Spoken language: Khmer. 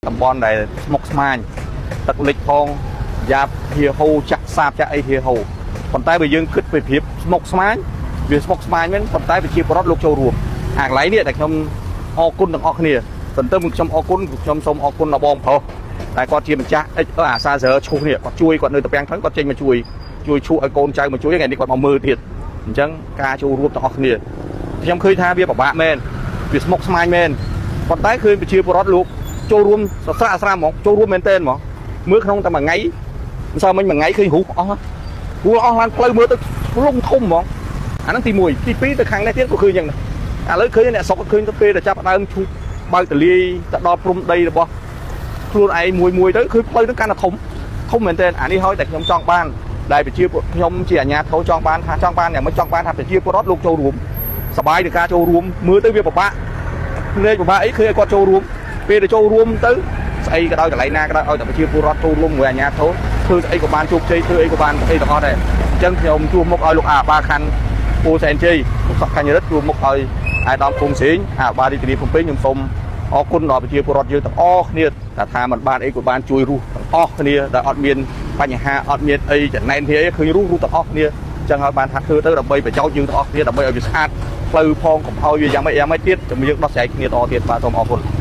តំបន់ដែលស្មុកស្មាញទឹកលិចផងយ៉ាប់ហៀហូចាក់សាបចាក់អីហៀហូប៉ុន្តែបើយើងគិតពីភាពស្មុកស្មាញវាស្មុកស្មាញមែនប៉ុន្តែប្រជាពលរដ្ឋលោកចូលរួមអាកន្លែងនេះដែលខ្ញុំអរគុណទាំងអស់គ្នាសន្ទឹមខ្ញុំអរគុណខ្ញុំសូមអរគុណដល់បងប្រុសតែគាត់ជាម្ចាស់អិចអាសាសើឈូសនេះគាត់ជួយគាត់នៅតាពាំងហ្នឹងគាត់ចេញមកជួយជួយឈូសឲ្យកូនចៅមកជួយថ្ងៃនេះគាត់មកមើលទៀតអញ្ចឹងការចូលរួមទាំងអស់គ្នាខ្ញុំឃើញថាវាពិបាកមែនវាស្មុកស្មាញមែនប៉ុន្តែឃើញប្រជាពលរដ្ឋលោកចូលរួមសស្រាក់ស្រាមហ្មងចូលរួមមែនទែនហ្មងមើលក្នុងតែមួយថ្ងៃម្សិលមិញមួយថ្ងៃឃើញរូបអស់រូបអស់ឡានផ្លូវមើលទៅលំធំហ្មងអាហ្នឹងទី1ទី2ទៅខាងនេះទៀតក៏ឃើញយ៉ាងដែរឥឡូវឃើញអ្នកស្រុកឃើញទៅពេលដែលចាប់ដើមឈូសបើកតលាយទៅដល់ព្រំដីរបស់ខ្លួនឯងមួយមួយទៅឃើញផ្លូវហ្នឹងកាន់តែធំធំមែនទែនអានេះហើយតែខ្ញុំចង់បានដែលប្រជាខ្ញុំជាអាជ្ញាធរចង់បានថាចង់បានយ៉ាងម៉េចចង់បានថាប្រជាពលរដ្ឋលោកចូលរួមសบายនឹងការចូលរួមមើលទៅវាពិបាក ភ្នែកពិបាកអីឃើញឲ្យគាត់ចូលរួមពេលទៅចូលរួមទៅស្អីក៏ដោយកន្លែងណាក៏ដោយឲ្យតែប្រជាពលរដ្ឋចូលរួមមួយអាជ្ញាធរធ្វើស្អីក៏បានជោគជ័យធ្វើអីក៏បានអីទាំងអស់ដែរអញ្ចឹងខ្ញុំជួបមុខឲ្យលោកអាបាខណ្ឌពូសែនជ័យលោកសក់កញ្ញរិទ្ធជួបមុខឲ្យអាយដាមគង់សេងអាបារាជធានីភ្នំពេញខ្ញុំសូមអរគុណដល់ប្រជាពលរដ្ឋយើងទាំងអស់គ្នាតែថាมันបានអីក៏បានជួយរស់ទាំងអស់គ្នាដែលអត់មានបញ្ហាអត់មានអីចំណែនគ្នាអីឃើញរស់រស់ទាំងអស់គ្នាអញ្ចឹងហើយបានថាធ្វើទៅដើម្បីប្រយោជន៍យើងទាំងអស់គ្នាដើម្បីឲ្យវាស្អាតផ្លូវផងកុំឲ្យវាយ៉ាងម៉េចយ៉ាងម៉េចទៀតជំរាបដោះស្រាយគ្នាតទៀតបាទសូមអរគុណ។